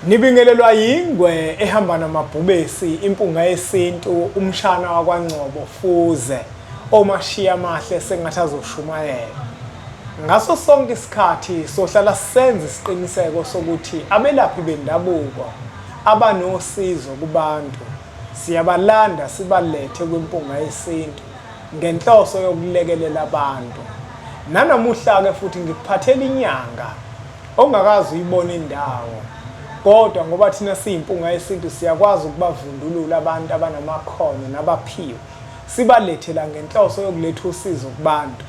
Nibingelelwa yingwe ehamba namabhubesi, impunga yesintu, umshana wakwaNgcobo Fuze, omashiya amahle sengathi azoshumayela. Ngaso sonke isikhathi sohlala senza isiqiniseko sokuthi abelaphi bendabuko abanosizo kubantu siyabalanda sibalethe kwimpunga yesintu ngenhloso yokulekelela abantu. Nanamuhla-ke futhi ngikuphathela inyanga ongakaze uyibone indawo kodwa ngoba thina siyimpunga yesintu siyakwazi ukubavundulula abantu abanamakhono nabaphiwe sibalethela ngenhloso yokuletha usizo kubantu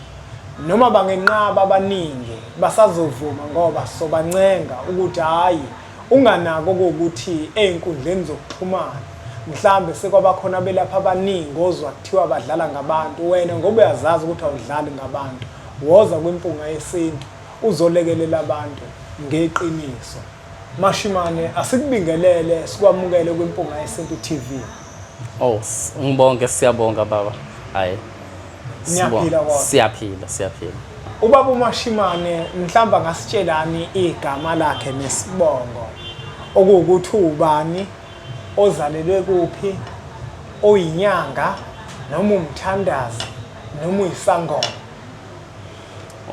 noma bangenqaba abaningi basazovuma ngoba sobancenga ukuthi hhayi unganako kokuthi ey'nkundleni zokuxhumana mhlambe sekwabakhona abelapha abaningi ozwa kuthiwa badlala ngabantu wena ngoba uyazazi ukuthi awudlali ngabantu woza kwimpunga yesintu uzolekelela abantu ngeqiniso. Mashimane asikubingelele sikwamukele kwiMpunga Yesintu TV. Oh, ngibonge siyabonga baba. Hayi. Niyaphila kodwa. Siyaphila, siyaphila. Ubaba uMashimane mhlawumbe angasitshelani igama lakhe nesibongo okuwukuthi ubani ozalelwe kuphi oyinyanga noma umthandazi noma uyisangoma.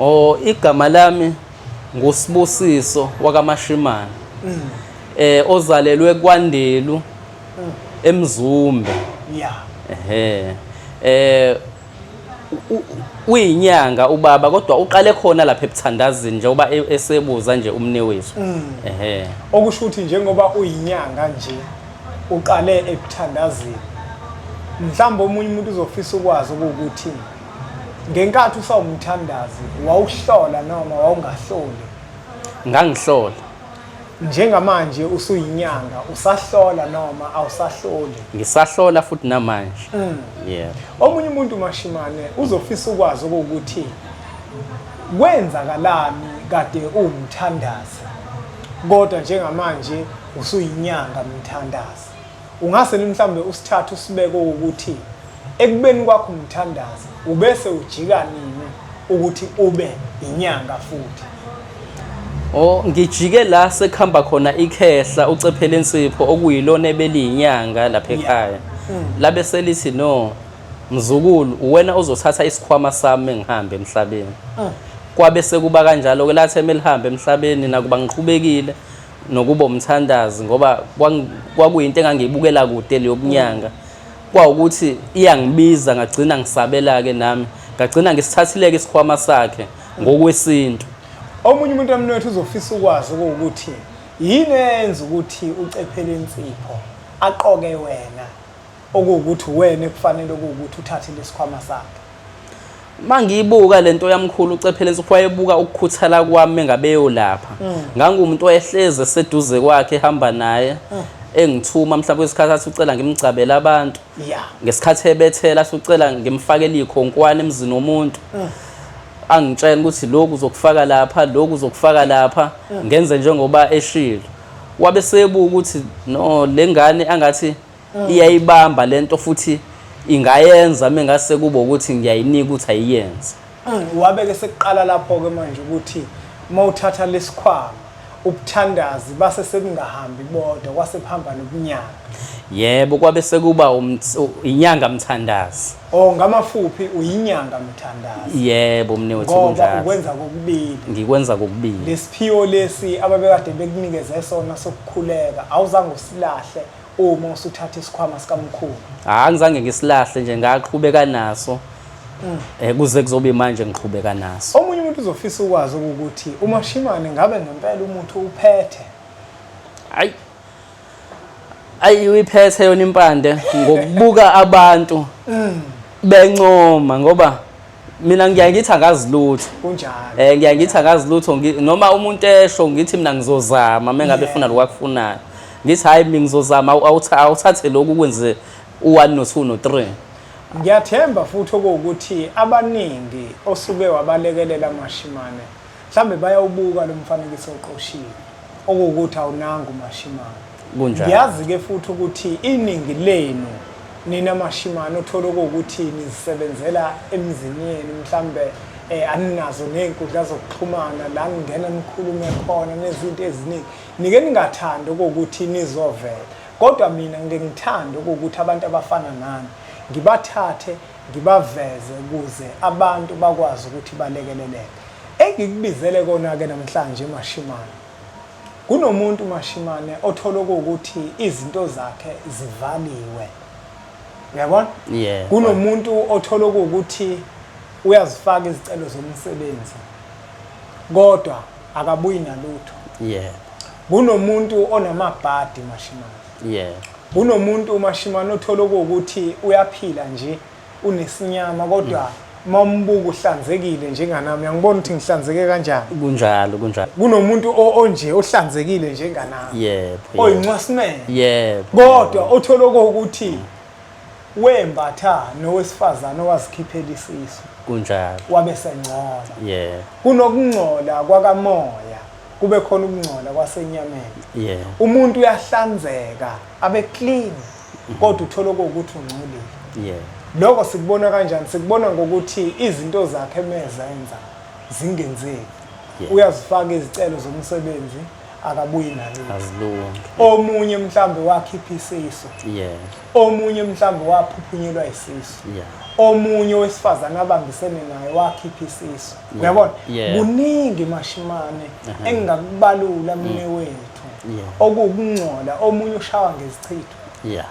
Oh, igama lami nguSibusiso wakaMashimane. Ozalelwe kwaNdelu eMzumbe. Yeah. Ehhe. Eh uyinyanga ubaba kodwa uqale khona lapha ebuthandazini njengoba esebuza nje umnewethu. Ehhe. Okusho ukuthi njengoba uyinyanga nje uqale ebuthandazini. Mhlawumbe omunye umuntu uzofisa ukwazi ukuthi Ngenkathi usawumthandazi wawuhlola noma wawungahloli? Ngangihlola. Njengamanje usuyinyanga usahlola noma awusahloli? Ngisahlola futhi namanje. Yeah. Omunye umuntu Mashimane uzofisa ukwazi ukuthi kwenzakalani kade uwumthandazi kodwa njengamanje usuyinyanga mthandazi. Ungase mhlawumbe usithathe usibeke ukuthi ekubeni kwakho umthandazi ubese ujika nini ukuthi ube inyanga futhi? Oh, ngijike la sekuhamba khona ikhehla ucephele insipho okuyilona ebeliyinyanga lapha ekhaya. Labe selithi no mzukulu uwena ozothatha isikhwama sami engihambe emhlabeni. Kwabe sekuba kanjalo ke lathi emelihambe emhlabeni nakuba ngiqhubekile nokuba umthandazi ngoba kwakuyinto engangiyibukela kude leyobunyanga. Kwawukuthi iyangibiza ngagcina ngisabela-ke nami ngagcina ngisithathile-ke isikhwama sakhe ngokwesintu. Omunye umuntu emnotho uzofisa ukwazi ukuthi yini eyenza ukuthi ucephele insipho aqoke wena okuwukuthi wena ekufanele okuwukuthi uthathe lesikhwama sakhe. Mangiyibuka lento yamkhulu ucephele insipho wayebuka ukukhuthala kwami engabe yolapha. Ngangumuntu oyehleze eseduze kwakhe ehamba naye. Engithuma mhlawumbe kwesikhathi athi ucela ngimgcabele abantu. Yeah. Ngesikhathi ebethela athi ucela ngimfakele ikhonkwane emzini womuntu. Angitshela ukuthi lokhu uzokufaka lapha, lokhu uzokufaka lapha, ngenze njengoba eshilo. Wabe sebuka ukuthi no lengane angathi iyayibamba lento futhi ingayenza mengase kube ukuthi ngiyayinika ukuthi ayiyenze. Wabeke sekuqala lapho-ke manje ukuthi uma uthatha lesikhwama ubuthandazi base sebungahambi bodwa kwase kuhamba nobunyanga. Yebo, kwabe sekuba inyanga mthandazi. Oh, ngamafuphi uyinyanga mthandazi. Yebo mnewethu Ngoba kunjalo. ukwenza kokubili. Ngikwenza kokubili. Lesiphiwo lesi ababekade bekunikeze sona sokukhuleka awuzange usilahle uma usuthatha isikhwama sikamkhulu. Hayi ngizange ngisilahle nje ngaqhubeka naso. Kuze kuzobe manje ngiqhubeka naso. Omunye umuntu uzofisa ukwazi ukuthi uMashimane ngabe ngempela umuthi uphethe. Hayi. Ayi uyiphethe yona impande ngokubuka abantu bencoma ngoba mina ngiyaye ngithi angazi lutho. Kunjalo. Ngiyaye ngithi angazi lutho noma umuntu esho ngithi mina ngizozama mengabe efuna lokho akufunayo. Ngithi hayi mina ngizozama awuthathe lokhu ukwenze u1 no2 no3. Ngiyathemba futhi okuwukuthi abaningi osuke wabalekelela Mashimane mhlambe bayawubuka lo mfanekiso oqoshiwe okuwukuthi awunanga uMashimane. Kunjalo. Ngiyazi-ke futhi ukuthi iningi lenu nina Mashimane othola okuwukuthi nizisebenzela emizini yenu mhlambe Aninazo ney'nkundla zokuxhumana la ningena nikhulume khona nezinto eziningi. Nike ningathandi okuwukuthi nizovela. Kodwa mina ngike ngithande okuwukuthi abantu abafana nani ngibathathe ngibaveze ukuze abantu bakwazi ukuthi balekeleleke. Engikubizele kona-ke namhlanje Mashimane, kunomuntu Mashimane othola okuwukuthi izinto zakhe zivaliwe. Uyabona? Yeah. Kunomuntu othola okuwukuthi uyazifaka izicelo zomsebenzi kodwa akabuyi nalutho. Yeah. Kunomuntu onamabhadi Mashimane. Yeah. Kunomuntu uMashimane othola okuwukuthi uyaphila nje unesinyama kodwa uma umbuka uhlanzekile njenganami uyangibona ukuthi ngihlanzeke kanjani. Kunjalo, kunjalo. Kunomuntu onje ohlanzekile njenganami. Yebo. Yebo. Oyincwasimele. Yebo. Kodwa othola okuwukuthi wembatha nowesifazane owazikhiphela isisu. Kunjalo. Wabe sengcola. Yebo. Kunokungcola kwakamoya. Kube khona ukungcola kwasenyameni. Yeah. Umuntu uyahlanzeka, abe clean, kodwa uthola ukuthi ungcolile. Yeah. Lokho sikubona kanjani? Sikubona ngokuthi izinto zakhe mezenza zingenzeki. Yeah. Uyazifaka izicelo zomsebenzi akabuyi nalutho. Azilungi. Omunye mhlambe wakhipha isisu. Yeah. Omunye mhlambe waphuphunyelwa isisu. Yeah. Omunye wesifazane abambisene naye wakhipha isisu. Uyabona? Yeah. Kuningi Mashimane engingakubalula mne wethu. Yeah. Okukungcola, omunye ushawa ngezichitho. Yeah.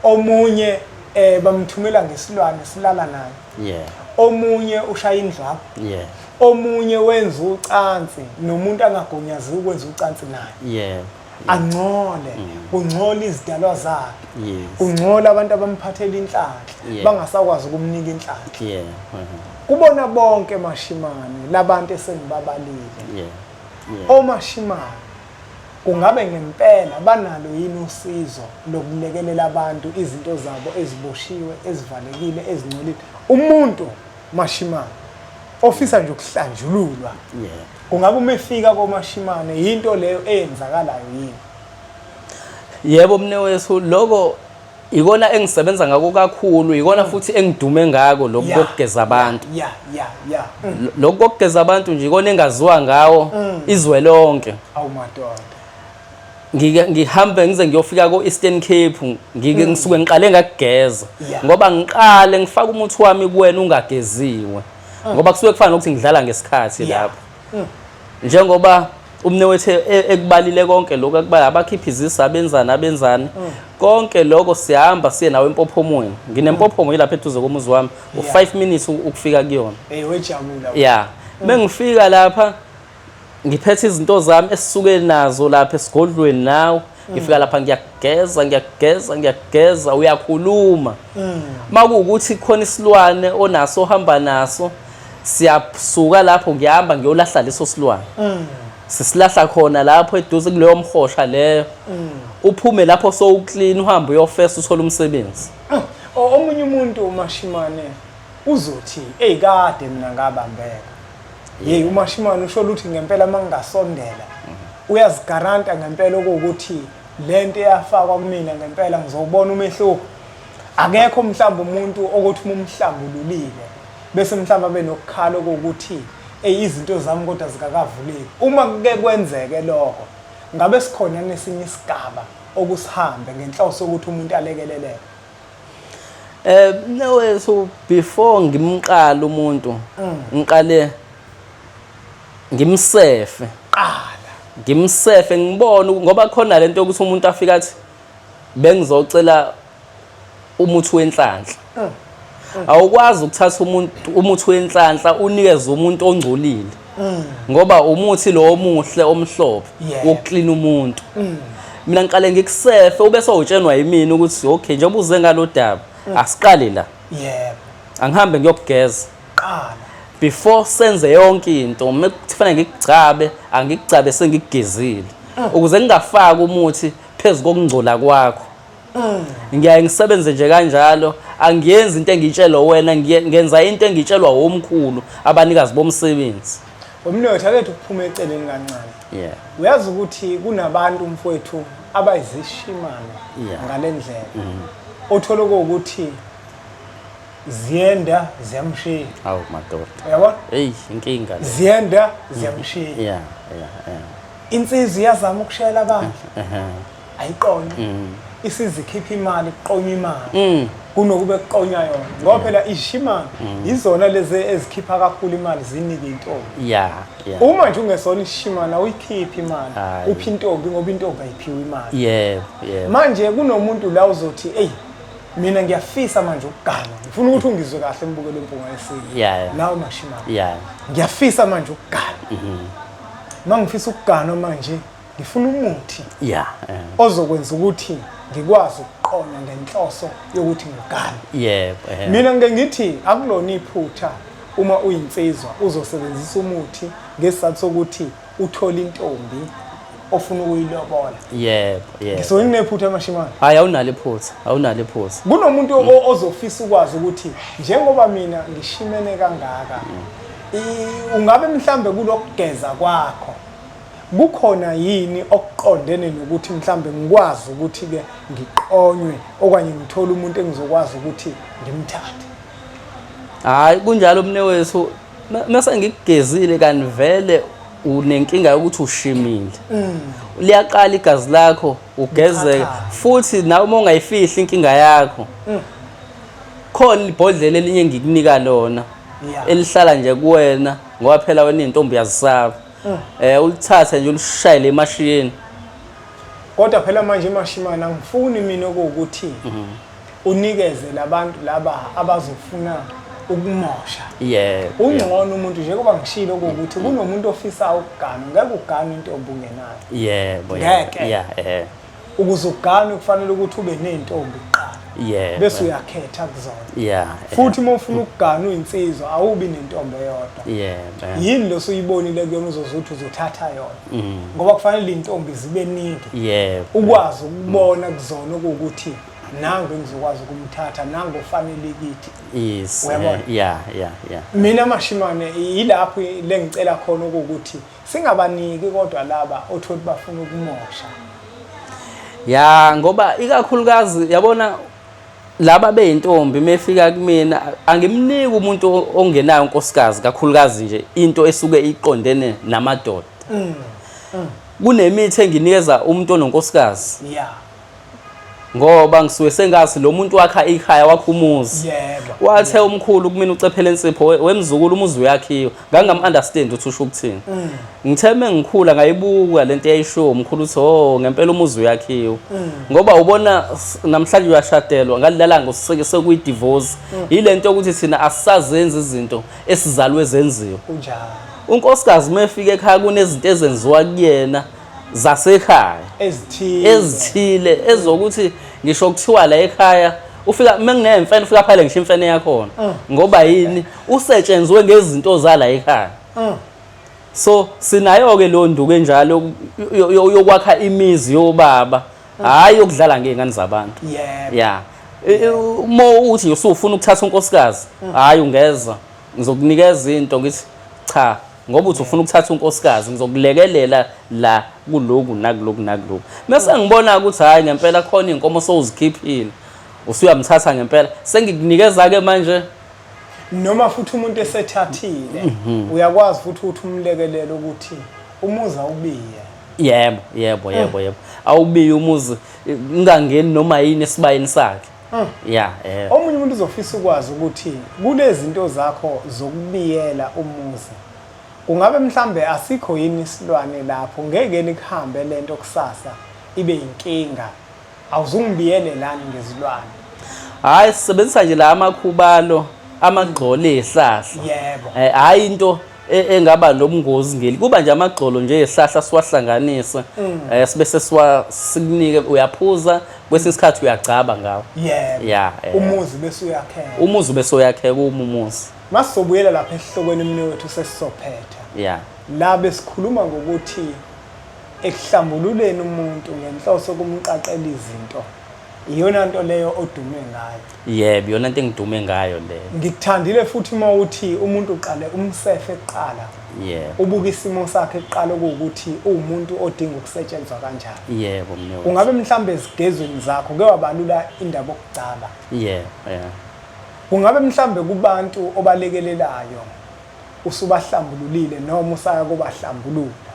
Omunye bamthumela ngesilwane silala naye. Yeah. Omunye ushaya indlwabu. Yeah. Omunye wenza ucansi nomuntu angagunyaziwe ukwenza ucansi naye. Yeah. Angcole, kungcola izidalwa zakhe. Yes. Kungcola abantu abamphathela inhlanhla, Yeah. bangasakwazi ukumnika inhlanhla. Yeah. Kubona bonke Mashimane labantu esengibabalile. Yeah. Yeah. OMashimane kungabe ngempela banalo yini usizo lokulekelela abantu izinto zabo eziboshiwe, ezivalekile, ezingcolile. Umuntu Mashimane ofisa nje ukuhlanjululwa. Yeah. Kungabe uma efika koMashimane yinto leyo eyenzakalayo yini? Yebo mnewethu, lokho ikona engisebenza ngako kakhulu, ikona futhi engidume ngako lokhu kokugeza abantu. Yeah, yeah, yeah. Lokhu kokugeza abantu nje ikona engaziwa ngawo izwe lonke. Awu madoda. Ngike ngihambe ngize ngiyofika ko Eastern Cape, ngike ngisuke ngiqale ngakugeza. Ngoba ngiqale ngifaka umuthi wami kuwena ungageziwe. Ngoba kusuke kufana nokuthi ngidlala ngesikhathi lapho. Njengoba umnewethu ekubalile konke lokho akubala, abakhipha izisa abenzani abenzani. Konke lokho siyahamba siye nawe empophomweni. Nginempophomo yilapha eduze komuzi wami, u5 minutes ukufika kuyona. Hey wejabula. Yeah. Mengifika lapha ngiphethe izinto zami esisuke nazo lapha esigodlweni nawe. Ngifika lapha ngiyageza, ngiyageza, ngiyageza, uyakhuluma. Makuwukuthi khona isilwane onaso ohamba naso, siyasuka lapho ngihamba ngiyolahla leso silwane. Sisilahla khona lapho eduze kuleyo mhosha leyo. Uphume lapho sowuclean uhambe uyofesa uthole umsebenzi. Omunye umuntu Mashimane uzothi hey kade mina ngabambeka. Hey uMashimane usho ukuthi ngempela mangingasondela uyazigaranta ngempela ukuthi lento eyafakwa kumina ngempela ngizobona umehluko. Akekho mhlawumbe umuntu okuthi uma umhlambululile bese mhlawumbe abe nokukhala ukuthi hey izinto zami kodwa zikakavuleki. Uma kuke kwenzeke lokho ngabe sikhona nesinye isigaba okusihambe ngenhloso ukuthi umuntu alekeleleke? No, so before ngimqala umuntu ngiqale ngimsefe. Qala. Ngimsefe ngibone ngoba khona lento yokuthi umuntu afika athi bengizocela umuthi wenhlanhla. Awukwazi ukuthatha umuntu umuthi wenhlanhla unikeze umuntu ongcolile. Ngoba umuthi lo omuhle omhlophe wokuclean umuntu. Mina ngiqale ngikusefe ube sowutshenwa yimina ukuthi okay njengoba uze ngalodaba asiqale la. Yebo. Angihambe ngiyokugeza. Qala. Before senze yonke into mekufanele ngikugcabe, angikugcabe sengikugezile. Ukuze ngingafaki umuthi phezulu kokungcola kwakho. Ngiyaye ngisebenze nje kanjalo, angiyenzi into engitshelwa wena, ngenza into engitshelwa womkhulu abanikazi bomsebenzi. Umnotho akethu ukuphuma eceleni kancane. Yeah. Uyazi ukuthi kunabantu mfowethu abayizishimane Yeah. ngalendlela. Othola ukuthi Ziyenda ziyamshiya. Awu madoda. Uyabona? Hey, inkinga le. Ziyenda ziyamshiya. Yeah. Insizwa iyazama ukushayela abantu. Ayiqonywa. Isizikhipha imali kuqonywa imali. Kunokuba kuqonywa yona. Ngoba phela ishimane izona lezi ezikhipha kakhulu imali zinike intombi. Yeah. Uma nje ungesona ishimane awuyikhiphi imali. Hhayi. Uphi intombi ngoba intombi ayiphiwe imali. Yebo. Manje kunomuntu la uzothi ey mina ngiyafisa manje ukugana. Ngifuna ukuthi ungizwe kahle mbukelo wempunga yesintu. Yeah. Lawo mashimane. Ngiyafisa manje ukugana. Mangifisa ukugana manje ngifuna umuthi ozokwenza ukuthi ngikwazi ukuqonya ngenhloso yokuthi ngigane. Yebo. Mina ngike ngithi akulona iphutha uma uyinsizwa uzosebenzisa umuthi ngesizathu sokuthi uthole intombi ofuna ukuyilobola. Yebo. Ngisuke nginephutha mashimane. Hayi awunalo iphutha, awunalo iphutha. Kunomuntu ozofisa ukwazi ukuthi njengoba mina ngishimene kangaka ungabe mhlambe kulokugeza kwakho kukhona yini okuqondene nokuthi mhlambe ngikwazi ukuthi ke ngiqonywe okanye ngithole umuntu engizokwazi ukuthi ngimthathe. Hayi kunjalo mnewethu, mase ngikugezile kanti vele unenkinga yokuthi ushimile. Liyaqala igazi lakho ugezeke futhi nawe uma ungayifihli inkinga yakho. Khona ibhodlela elinye engikunika lona elihlala nje kuwena ngoba phela wena intombi uyazisaba. Ulithathe nje ulishayele emashini. Kodwa phela manje emashimana angifuni mina ukuthi unikeze labantu laba abazofuna ukumosha. Yebo. Ungcono umuntu njengoba ngishilo ukuthi kunomuntu ofisa ukugana, ngeke ugane intombi ungenayo. Yebo. Ngeke. Yeah. Ukuze ugane kufanele ukuthi ube nentombi kuqala. Yebo. Bese uyakhetha kuzona. Yeah. Futhi uma ufuna ukugana uyinsizwa awubi nentombi eyodwa. Yebo. Yini lo suyibonile kuyona uzozuthi uzothatha yona. Ngoba kufanele intombi zibe ningi. Yebo. Ukwazi ukubona kuzona ukuthi nangu ngizokwazi ukumthatha nangu ofanele kithi. Yes. Uyabona? Yeah. Mina mashimane yilapho lengicela khona ukuthi singabaniki kodwa laba othola bafuna ukumosha. Ya ngoba ikakhulukazi yabona laba beyintombi mefika kumina angimniki umuntu ongenayo unkosikazi kakhulukazi nje into esuke iqondene namadoda. Kunemithi enginikeza umuntu ononkosikazi. Yeah. Ngoba ngisuke sengazi lo muntu wakha ikhaya wakha umuzi. Yebo. Wathe umkhulu kumina ucephele insipho wemzukulu umuzi uyakhiwa. Ngangam understand ukuthi usho ukuthini. Ngithe mengikhula ngayibuka lento eyayishiwo umkhulu uthi oh ngempela umuzi uyakhiwa. Ngoba ubona namhlanje uyashadelwa ngalilala ngosike sekuyi divorce. Yilento ukuthi thina asisazenzi izinto esizalwe zenziwe. Kunjalo. Unkosikazi mefika ekhaya kunezinto ezenziwa kuyena zasekhaya ezithile ezokuthi ngisho kuthiwa la ekhaya ufika menginemfene ufika phale ngisho imfene yakhona ngoba yini usetshenzwe ngezinto zala ekhaya. So sinayo ke lo nduku enjalo yokwakha imizi yobaba, hayi yokudlala ngezingane zabantu. Yebo. Yeah. Uma uthi usufuna ukuthatha unkosikazi, hayi ungeza ngizokunikeza into ngithi cha ngoba uthi ufuna ukuthatha unkosikazi ngizokulekelela la kuloku nakuloku nakuloku. Mase ngibona ukuthi hayi ngempela khona inkomo sowuzikhiphile usuyamthatha ngempela sengikunikeza ke manje. Noma futhi umuntu esethathile uyakwazi futhi ukuthi umlekelele ukuthi umuzi awubiye. Yebo. Awubiye umuzi ungangeni noma yini esibayeni sakhe. Yeah. Omunye umuntu uzofisa ukwazi ukuthi kulezi zinto zakho zokubiyela umuzi kungabe mhlambe asikho yini isilwane lapho ngeke nikuhambe lento kusasa ibe inkinga awuzungibiyele lani ngezilwane. Hayi sisebenzisa nje la amakhubalo amagxolo ezihlahla. Yebo. Hayi into engaba nobungozi ngeli kuba nje amagxolo nje ezihlahla siwahlanganise sibe sesiwa sikunike uyaphuza kwesinye isikhathi uyagcaba ngawo. Yebo. Yeah. Umuzi bese uyakheka. Umuzi bese uyakheka umuzi. Masisobuyela lapha esihlokweni mne wethu sesizophetha. Yeah. La besikhuluma ngokuthi ekuhlambululeni umuntu ngenhloso kumqaqela izinto. Iyona nto leyo odume ngayo. Yebo, iyona nto engidume ngayo leyo. Ngikuthandile futhi uma uthi umuntu uqale umsefe kuqala. Yebo. Ubuka isimo sakhe kuqala ukuthi uwumuntu odinga ukusetshenzwa kanjani. Yebo, mnewethu. Ungabe mhlambe ezigezweni zakho ke wabalula indaba okugcaba. Yebo, yeah. Kungabe mhlambe kubantu obalekelelayo usubahlambululile noma usaya kubahlambulula?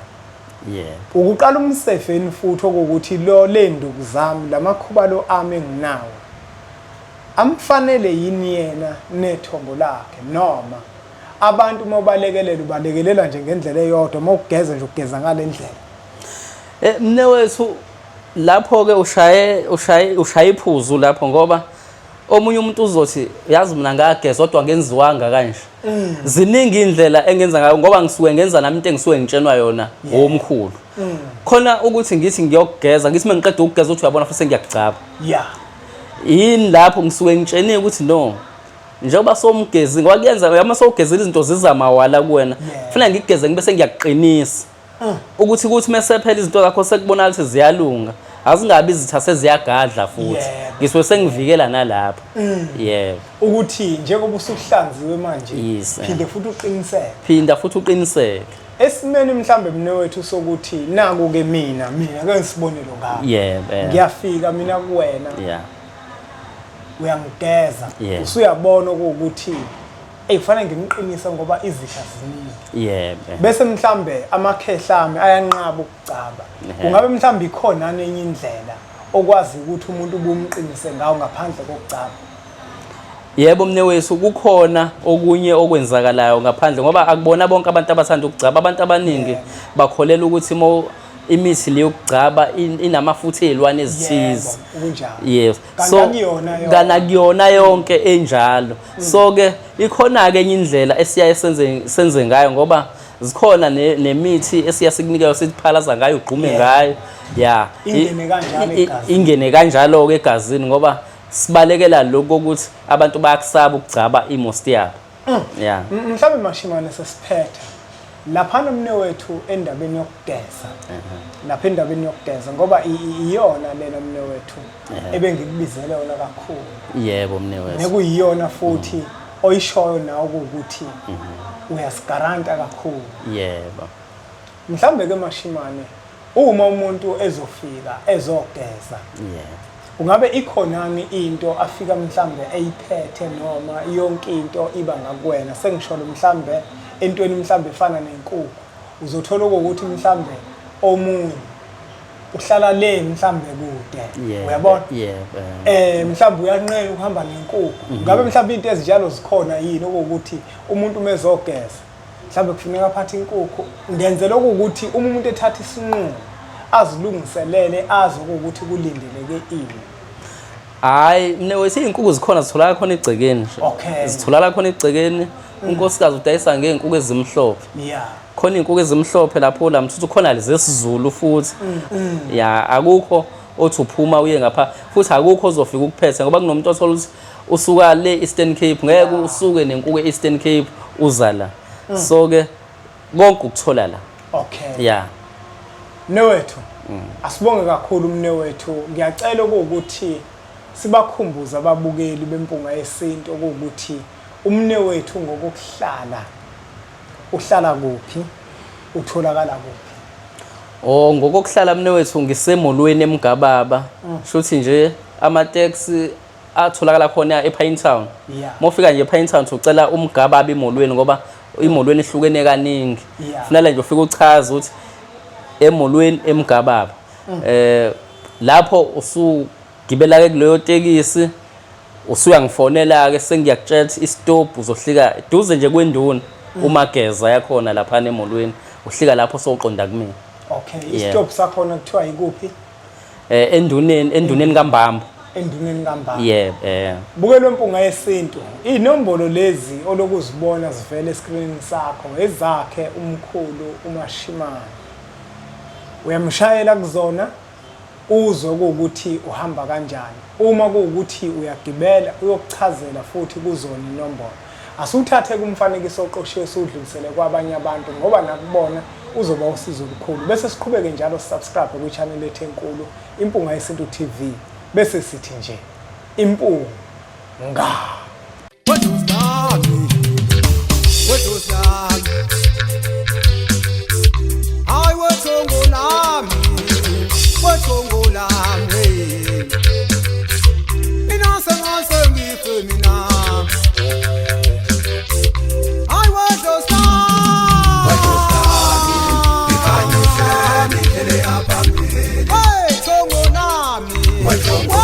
Yebo. Ukuqala umsefeni futhi okuwukuthi lo lenduku zami lamakhubalo ami enginawo amfanele yini yena nethongo lakhe noma abantu uma ubalekelela ubalekelela nje ngendlela eyodwa uma ugeza nje ugeza ngale ndlela? Mnewethu lapho ke ushaye ushaye ushaye iphuzu lapho ngoba omunye umuntu uzothi yazi mina ngageza kodwa ngenziwanga kanje. Ziningi indlela engenza ngayo ngoba ngisuke ngenza nami into engisuke ngitshenwa yona ngomkhulu. Khona ukuthi ngithi ngiyokugeza ngithi mengiqeda ukugeza uthi uyabona futhi sengiyakugcaba. Yini lapho ngisuke ngitsheniwe ukuthi no njengoba somgezi ngoba kuyenza uma sowugezile izinto ziza mawala kuwena kufanele ngikugeze ngibe sengiyakuqinisa ukuthi kuthi mese phela izinto zakho sekubonakala ukuthi ziyalunga azingabi izitha seziyagadla futhi ngisuke sengivikela nalapho. Yebo. Ukuthi njengoba usuhlanziwe manje phinde futhi uqiniseke. Phinda futhi uqiniseke. Esimeni mhlambe mnewethu sokuthi naku ke mina ke ngisibonelo ngakho. Yebo. Ngiyafika mina kuwena. Uyangigeza. Usuyabona ukuthi ey kufanele ngimqinise ngoba izitha ziningi. Yebo. Bese mhlambe amakhehla ami ayanqaba ukugcaba. Kungabe mhlambe ikhona nenye indlela okwazi ukuthi umuntu ubumqinise ngawo ngaphandle kokugcaba? Yebo mnewethu, kukhona okunye okwenzakalayo ngaphandle ngoba akubona bonke abantu abathanda ukugcaba. Abantu abaningi bakholela ukuthi mo imithi leyo yokugcaba inamafutha ezilwane ezithize. Yebo. So kana kuyona yonke enjalo. So ke ikhona ke enye indlela esiyaye senze ngayo ngoba zikhona nemithi esiya sikunike siphalaza ngayo ugqume ngayo. Yeah. Ingene kanjalo egazini. Ingene kanjalo ke egazini ngoba sibalekela lokho ukuthi abantu bayakusaba ukugcaba imost yabo. Yeah. Mhlawumbe Mashimane sesiphetha lapha nomnewethu endabeni yokugeza. Lapha endabeni yokugeza ngoba iyona lena mnewethu ebengikubizele yona kakhulu. Yebo mnewethu. Nekuyiyona futhi oyishoyo nawe ukuthi uyasigaranta kakhulu. Yebo. Mhlawumbe ke Mashimane uma umuntu ezofika ezogeza. Yebo. Ungabe ikhonani into afika mhlambe eyiphethe noma yonke into iba ngakuwena? Sengisholo mhlambe entweni mhlambe efana nenkukhu. Uzothola ukuthi mhlambe omunye uhlala le mhlambe kude. Uyabona? Yebo. Mhlambe uyanqena ukuhamba nenkukhu. Ngabe mhlambe into ezinjalo zikhona yini ukuthi umuntu mezogeza mhlambe kufuneka aphathe inkukhu? Ngenzela ukuthi uma umuntu ethatha isinqumo azilungiselele azi ukuthi kulindeleke ini. Hayi mnewethu, izinkukhu zikhona zitholakala khona egcekeni nje. Zitholakala khona egcekeni. Unkosikazi udayisa ngey'nkukhu ezimhlophe. Khona iy'nkukhu ezimhlophe lapho la mthuthu khona lezesiZulu futhi. Ya akukho othi uphuma uye ngapha futhi akukho ozofika ukuphethe ngoba kunomuntu othola ukuthi usuka le Eastern Cape ngeke usuke nenkukhu e-Eastern Cape uza la. So ke konke ukuthola la. Yeah. Mnewethu, asibonge kakhulu mnewethu. Ngiyacela ukuthi sibakhumbuze ababukeli beMpunga Yesintu ukuthi umnewethu ngokuhlala uhlala kuphi, utholakala kuphi? Oh ngokokuhlala mnewethu ngisemolweni eMgababa. Shuthi nje ama-taxi atholakala khona ePine Town. Mofika nje ePine Town ucela uMgababa emolweni ngoba imolweni ihlukene kaningi. Kufanele nje ufike uchaze ukuthi emolweni eMgababa. Lapho usugibela ke kuleyo tekisi usuyangifonela ke sengiyakutshela istop uzohlika duze nje kwenduna uMageza yakhona lapha emolweni uhlika lapho sowuqonda kumina. Okay, istop sakhona kuthiwa ikuphi? Enduneni kaMbambo. Enduneni kaMbambo. Yebo. Bukelwe Mpunga Yesintu. Inombolo lezi olokuzibona zivele escreenini sakho ezakhe umkhulu uMashimane. Uyamshayela kuzona uzwe ukuthi uhamba kanjani. Uma kuwukuthi uyagibela uyokuchazela futhi kuzona inombolo. Asuthathe kumfanekiso oqoshiwe siwudlulisele kwabanye abantu ngoba nakubona uzoba usizo olukhulu. Bese siqhubeke njalo subscribe kwi-channel ethu enkulu Impunga Yesintu TV. Bese sithi nje Impunga. Mina sengasengife mina. Kwethu.